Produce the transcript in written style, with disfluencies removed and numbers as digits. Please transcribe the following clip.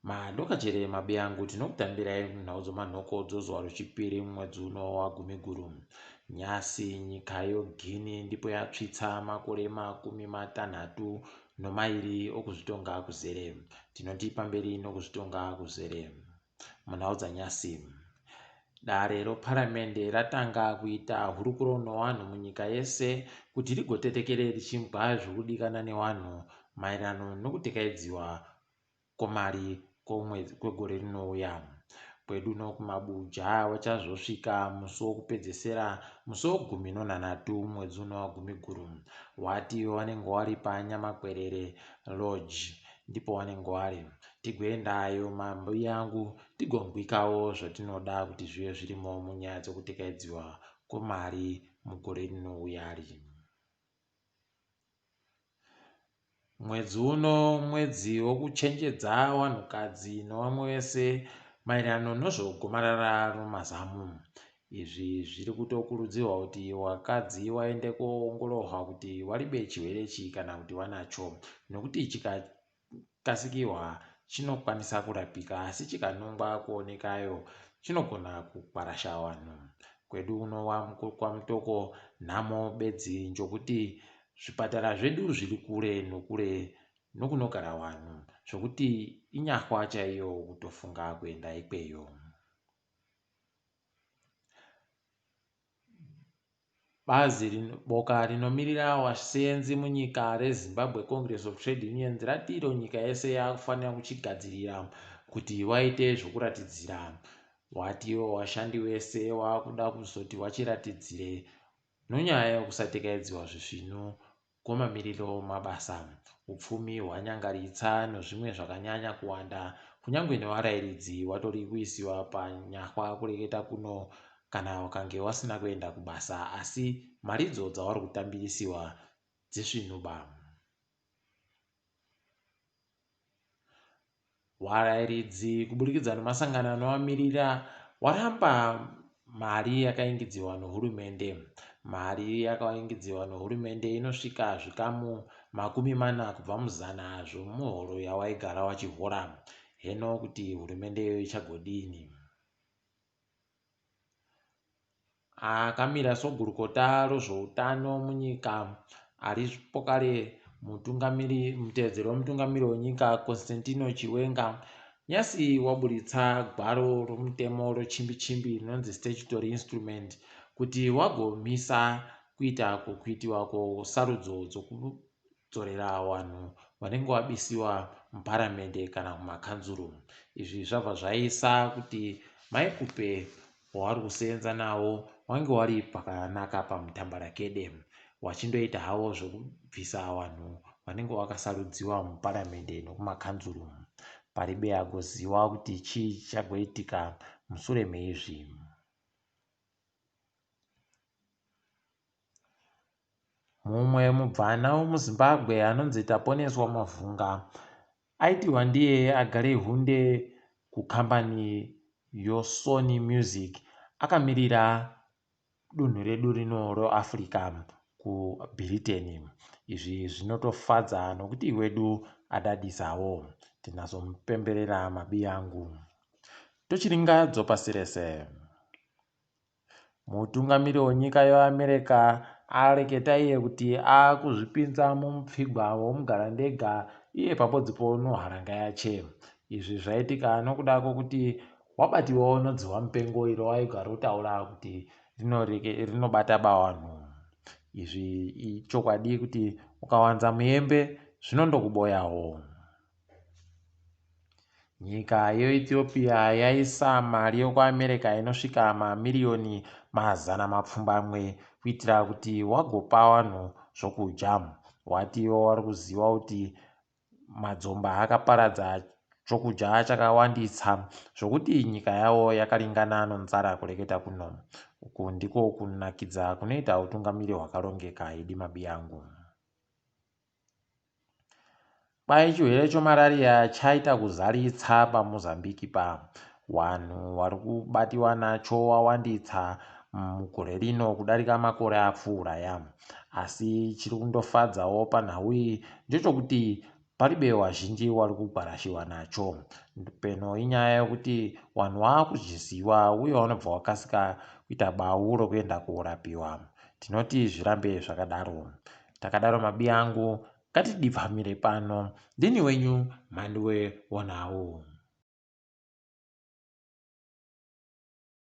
Madokachere mabiyangu tinokutambirai nhau dzomanhoko dzozuva rochipiri mumwedzi uno waGumiguru. Nyasi nyika yoGuinea ndipo yatsvitsa makore 32 okuzvitonga kuzere. Tinoti pamberi nokuzvitonga kuzere. Munhau dzanyasi, dare roparamende ratanga kuita hurukuro nowanhu munyika yese kuti rigotetekere richinzwa zvirikudikana newanhu maererano nokutekaidziwa kwemari kwegore rinouya. Kwedu uno kumabuja wachazosvika musi wokupedzesera musi wegumi nonhanhatu mwedzi uno waGumiguru. Wati wanenge wari paNyamakwerere Lodge ndipo wanenge wari. Tigoendayo mambiyangu tigongwikawo zvatinoda kuti zvive zvirimo munyaya dzokutekaidziwa kwemari mugore rinouyari. Mwedzi uno mwedzi wokuchenjedza vanhukadzi nevamwe vese maererano nezvegomarara romazamu. Izvi zviri kutokurudzirwa kuti vakadzi vaende koongororwa kuti varibe chirwere ichi kana kuti vanacho nekuti chikakasikirwa chinokwanisa kurapika asi chikanongwa kuonekayo chinogona kukwarasha vanhu. Kwedu uno kwaMutoko nhamo bedzi njokuti Zvipatara zvedu zviri kure nokure nokunogara vanhu zvokuti inyahwa chaiyo kutofunga kuenda ikweyo. Bazi boka rinomirira vasenzi munyika reZimbabwe Congress of Trade Unions rati iro nyika yese yakufanira kuchigadzirira kuti vaite zvokuratidzira. Vatiwo vashandi vese vakuda kuzoti vachiratidzire Nonyaya yokusatekaidziwa zvisvinu kwomamiriro omabasa, upfumi hwanyangaritsa nozvimwe zvakanyanya kuwanda kunyangwe nevarairidzi watori kuisiwa panyahwa kureketa kuno kana wakange wasina kuenda kubasa asi maridzo dzawari kutambirisiwa dzisvinuba. Varairidzi kuburikidza nemasangano anovamirira waramba mari yakaingidziwa nehurumende. Mari yakaingidziwa nehurumende inosvika zvikamu 40 kubva muzana zvomuhoro yawaigara wachihora. Heno kuti hurumende iyoyo ichagodini. Akamira sogurukota rezvoutano munyika aripo kare mutungamiri mutevedzeri wemutungamiri wenyika Constantino Chiwenga nyasi waburitsa gwaro romutemo rechimbi chimbi rinonzi statutory instrument kuti wagomisa kuita kuitiwa kwesarudzo kudzorera vanhu vanenge vabisiwa muparamende kana kumakanzuru. Izvi zvabva zvaisa kuti Mai Khupe wavari kuseenza nawo wange wari pakanaka pamutambarakede wachindoita hawo zvekubvisa vanhu vanenge vakasarudziwa muparamende nekumakanzuru. Paribe agoziwa kuti chii chichagoitika musure meizvi. Mumwe mubvana wemuZimbabwe anonzi Taponeswa Mavhunga aitiwa ndiye agare hunde kukambani yoSony Music akamirira dunhu redu rino reAfrica kuBritain. Izvi zvinotofadza nokuti wedu adadisawo. Tinazomupemberera mabiyangu. Tochiringa dzopasi rese. Mutungamiri wenyika yeAmerica areketa iye kuti akuzvipinza mumupfigwa womugarandega iye papodzipo noharanga yache. Izvi zvaitika nokuda kwokuti wabatiwawo nodzihwamupengo iro waigarotaura kuti rinobata bawanhu. Izvi ichokwadi kuti ukawanza muyembe zvinondokuboyawo. Nyika yeEthiopia yaisa mari yekuAmerica inosvika mamiriyoni 700 kuitira kuti wagopa vanhu zvokudya. Watiwo vari kuziva kuti madzomba akaparadza chokudya chakawandisa zvokuti nyika yavo yakaringana nonzara kureketa kuno. Uku ndiko kunakidza kunoita utungamiri hwakarongeka idi mabiyangu. Kwai chirwere chemarariya chaita kuzaritsa paMozambique pa. Wanhu wari kubatiwa nacho wawanditsa mugore rino kudarika makore apfuura ya. Asi chiri kundofadzawo panhau iyi ndechokuti Paribe wazhinji wari kugwarashiwa nacho. Peno inyaya yokuti wanhu waakuzviziwa uye wanobva wakasika kuita bau rokuenda korapiwa. Tinoti zvirambe zvakadaro. Takadaro mabiyangu, ngatidipfamire pano. Ndini wenyu Mhanduwe Wonhau.